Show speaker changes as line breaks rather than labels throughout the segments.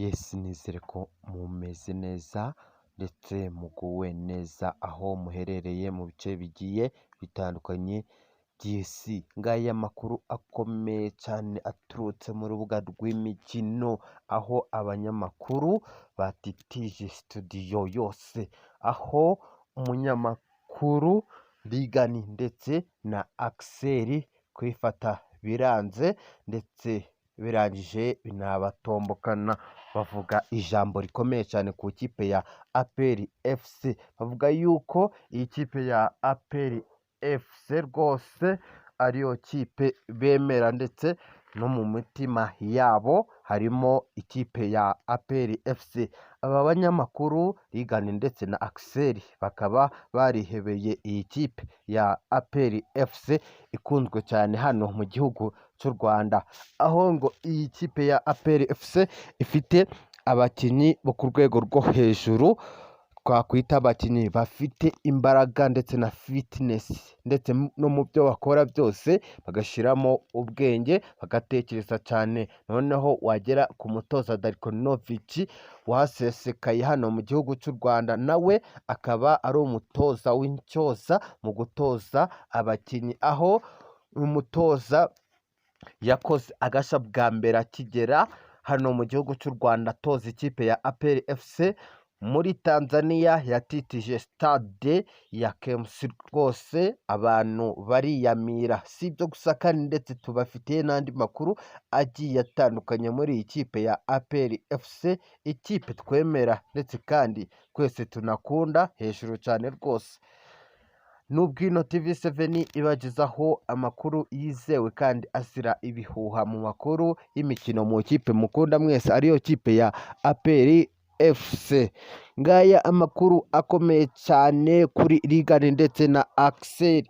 Yes, nizere ko mumeze neza ndetse muguwe neza aho muherereye mu bice bigiye bitandukanye by'isi. Ngaya amakuru akomeye cyane aturutse mu rubuga rw'imikino, aho abanyamakuru batitije studio yose, aho umunyamakuru Rigani ndetse na Axel kwifata biranze, ndetse birangije binabatombokana, bavuga ijambo rikomeye cyane ku ikipe ya APR FC, bavuga yuko iyi kipe ya APR FC rwose ariyo kipe bemera, ndetse no mu mitima yabo harimo ikipe ya APR FC. Aba banyamakuru Rigani ndetse na Axel bakaba barihebeye iyi kipe ya APR FC ikunzwe cyane hano mu gihugu cy'u Rwanda, aho ngo iyi kipe ya APR FC ifite abakinnyi bo ku rwego rwo hejuru, twakwita abakinnyi bafite imbaraga ndetse na fitness, ndetse no mu byo bakora byose bagashyiramo ubwenge, bagatekereza cyane. Noneho wagera ku mutoza Darko Novic wasesekaye hano mu gihugu cy'u Rwanda, nawe akaba ari umutoza w'intyoza mu gutoza abakinnyi, aho umutoza yakoze agashya bwa mbere akigera hano mu gihugu cy'u Rwanda atoza ikipe ya APR FC muri Tanzania, yatitije stade ya KMC rwose abantu bariyamira. Si ibyo gusa kandi, ndetse tubafitiye n'andi makuru agiye atandukanye muri iyi kipe ya APR FC, ikipe twemera ndetse kandi twese tunakunda hejuru cyane rwose. Nubwo ino TV7 ibagezaho amakuru yizewe kandi azira ibihuha mu makuru y'imikino mu kipe mukunda mwese, ariyo kipe ya APR FC. Ngaya amakuru akomeye cyane kuri Rigani ndetse na Axel.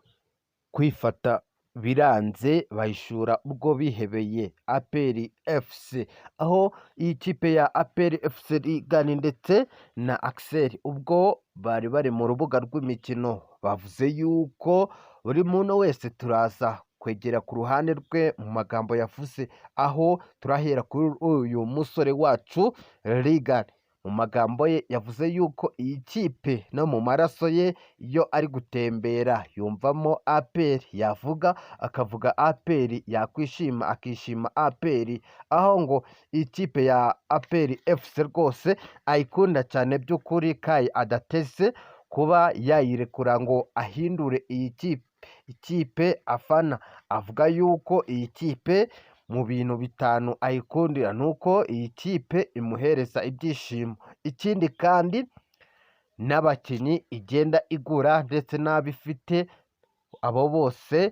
Kwifata biranze, bahishura ubwo bihebeye APR FC, aho iyi kipe ya APR FC, Rigani ndetse na Axel, ubwo bari bari mu rubuga rw'imikino, bavuze yuko buri muntu wese turaza kwegera ku ruhande rwe mu magambo yavuze, aho turahera kuri uyu musore wacu Rigani. Mu magambo ye yavuze yuko iyi kipe no mu maraso ye iyo ari gutembera yumvamo APR, yavuga akavuga APR, yakwishima akishima APR, aho ngo iyi kipe ya APR FC rwose ayikunda cyane by'ukuri, kayi adateze kuba yayirekura ngo ahindure iyi kipe ikipe afana. Avuga yuko iyi kipe mu bintu bitanu ayikundira ni uko iyi kipe imuhereza ibyishimo, ikindi kandi n'abakinnyi igenda igura ndetse n'abo ifite, abo bose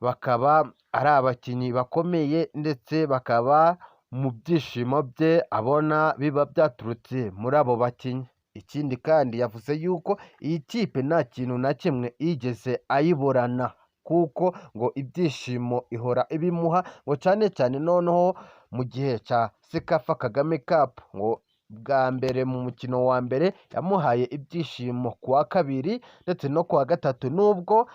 bakaba ari abakinnyi bakomeye, ndetse bakaba mu byishimo bye abona biba byaturutse muri abo bakinnyi. Ikindi kandi yavuze yuko iyi kipe nta kintu na kimwe yigeze ayiburana, kuko ngo ibyishimo ihora ibimuha, ngo cyane cyane noneho mu gihe cya CECAFA Kagame Cup, ngo bwa mbere mu mukino wa mbere yamuhaye ibyishimo, ku wa kabiri ndetse no ku wa gatatu, nubwo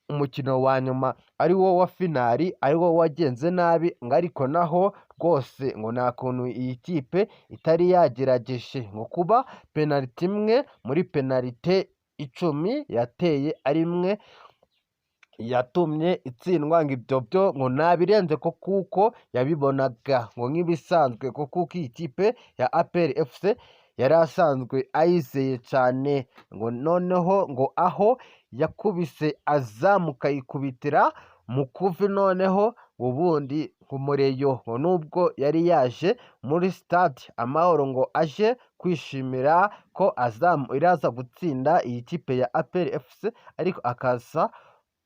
umukino wa nyuma ari wo wa finali ari wo wagenze nabi, ngo ariko naho rwose ngo nta kuntu iyi kipe itari yagerageje, ngo kuba penaliti imwe muri penalite 10 yateye ari imwe yatumye itsindwa, ngo ibyo byo ngo ntabirenze ko kuko yabibonaga ngo nk'ibisanzwe, ko kuko iyi kipe ya APR FC yari asanzwe ayizeye cyane. Ngo noneho ngo aho yakubise azamuka ayikubitira mu kuvi, noneho ubundi umureyo ngo nubwo yari yaje muri Stade Amahoro ngo aje kwishimira ko Azam iraza gutsinda iyi kipe ya APR FC, ariko akaza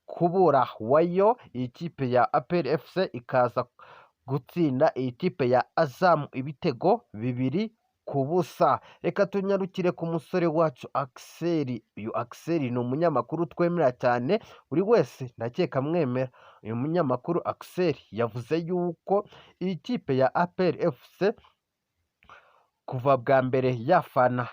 kubura wayo, iyi kipe ya APR FC ikaza gutsinda iyi kipe ya Azam ibitego 2-0. Reka tunyarukire ku musore wacu Axel. Uyu Axel ni umunyamakuru twemera cyane, buri wese ndakeka amwemera. Uyu munyamakuru Axel yavuze yuko iyi kipe ya APR FC kuva bwa mbere yafana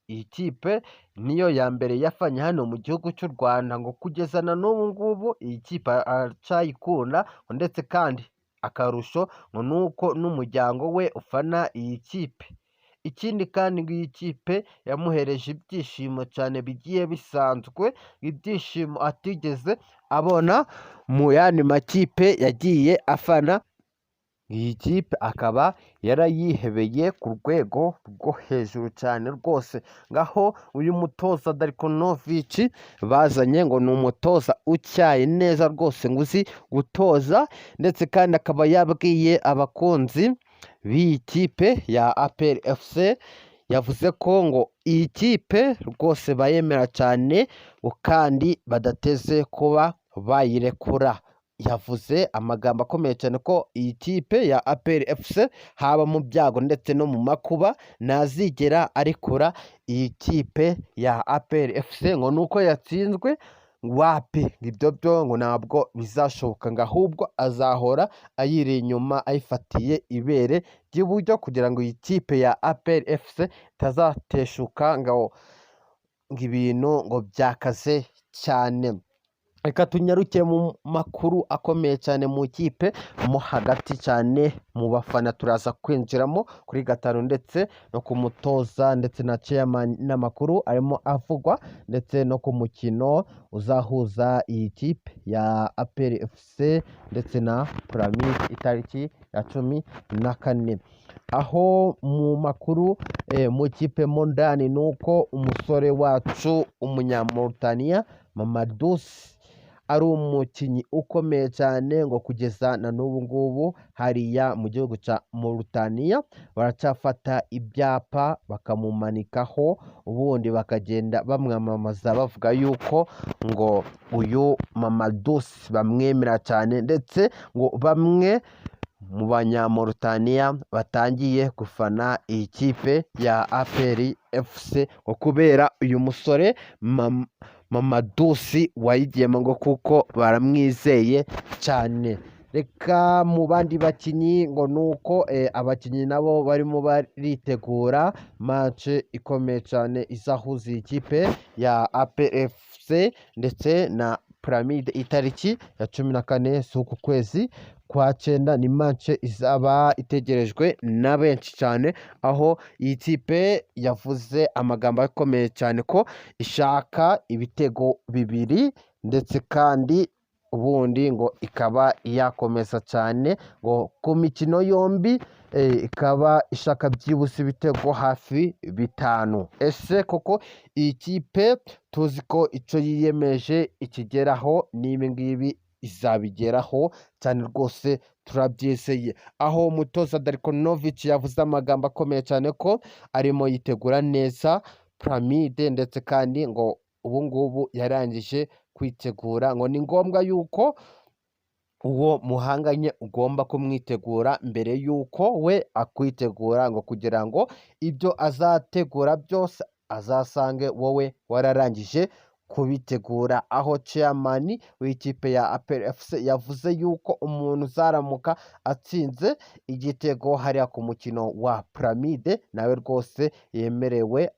iyi kipe niyo ya mbere yafanye hano mu gihugu cy'u Rwanda, ngo kugeza na n'ubu ngubu iyi kipe aracyayikunda, ndetse kandi Akarusho ngo ni uko n'umuryango we ufana iyi kipe. Ikindi kandi ngo iyi kipe yamuhereje ibyishimo cyane bigiye bisanzwe, ibyishimo atigeze abona mu yandi makipe yagiye afana. Iyi kipe akaba yarayihebeye ku rwego rwo hejuru cyane rwose. Ngaho uyu mutoza Darko Nović bazanye ngo ni umutoza utyaye neza rwose, ngo uzi gutoza, ndetse kandi akaba yabwiye abakunzi b'iyi kipe ya APR FC, yavuze ko ngo iyi kipe rwose bayemera cyane ngo kandi badateze kuba bayirekura. Yavuze amagambo akomeye cyane ko iyi kipe ya APR FC haba mu byago ndetse no mu makuba ntazigera arekura iyi kipe ya APR FC, ngo nuko yatsinzwe wapi, ibyo byo ngo ntabwo bizashoboka, ngo ahubwo azahora ayiri inyuma ayifatiye ibere ry'iburyo kugira ngo iyi kipe ya APR FC itazateshuka ngo ibintu ngo byakaze cyane. Reka tunyaruke mu makuru akomeye cyane mu ikipe mo hagati cyane mu bafana, turaza kwinjiramo kuri gatanu ndetse no ku mutoza ndetse na chairman n'amakuru arimo avugwa, ndetse no ku mukino uzahuza iyi kipe ya APR FC ndetse na Pyramids itariki ya 14. Aho mu makuru mu kipe mo ndani ni uko umusore wacu umunyamauritania Mamadou ari umukinnyi ukomeye cyane, ngo kugeza na n'ubu ngubu hariya mu gihugu cya Mauritania baracyafata ibyapa bakamumanikaho, ubundi bakagenda bamwamamaza bavuga yuko ngo uyu Mamadou bamwemera cyane, ndetse ngo bamwe mu banyamauritania batangiye gufana iyi kipe ya APR FC ngo kubera uyu musore Mamadou wayigiyemo, ngo kuko baramwizeye cyane. Reka mu bandi bakinnyi ngo ni uko abakinnyi nabo barimo baritegura match ikomeye cyane izahuza iyi kipe ya APR FC ndetse na Pyramids itariki ya 14 z'uku kwezi kwa cyenda. Ni match izaba itegerejwe na benshi cyane, aho iyi kipe yavuze amagambo akomeye cyane ko ishaka ibitego bibiri, ndetse kandi ubundi ngo ikaba yakomeza cyane ngo ku mikino yombi ikaba ishaka byibuse ibitego hafi bitanu. Ese koko iyi kipe tuzi ko icyo yiyemeje ikigeraho, n'ibi ngibi izabigeraho cyane rwose turabyizeye. Aho umutoza Darko Nović yavuze amagambo akomeye cyane ko arimo yitegura neza Pyramids, ndetse kandi ngo ubu ngubu yarangije kwitegura, ngo ni ngombwa yuko uwo muhanganye ugomba kumwitegura mbere y'uko we akwitegura, ngo kugira ngo ibyo azategura byose azasange wowe wararangije kubitegura. Aho chairman w'ikipe ya APR FC yavuze yuko umuntu uzaramuka atsinze igitego hariya ku mukino wa Pyramids nawe rwose yemerewe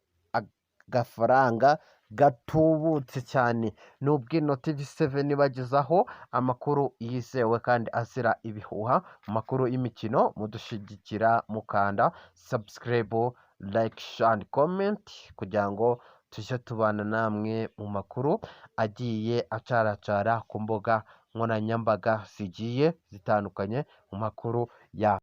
agafaranga gatubutse cyane. Nubwo ino TV7 ibagezaho amakuru yizewe kandi azira ibihuha mu makuru y'imikino, mudushyigikira mukanda subscribe, like and comment kugira ngo tujye tubana namwe mu makuru agiye acaracara ku mbuga nkoranyambaga zigiye zitandukanye mu makuru ya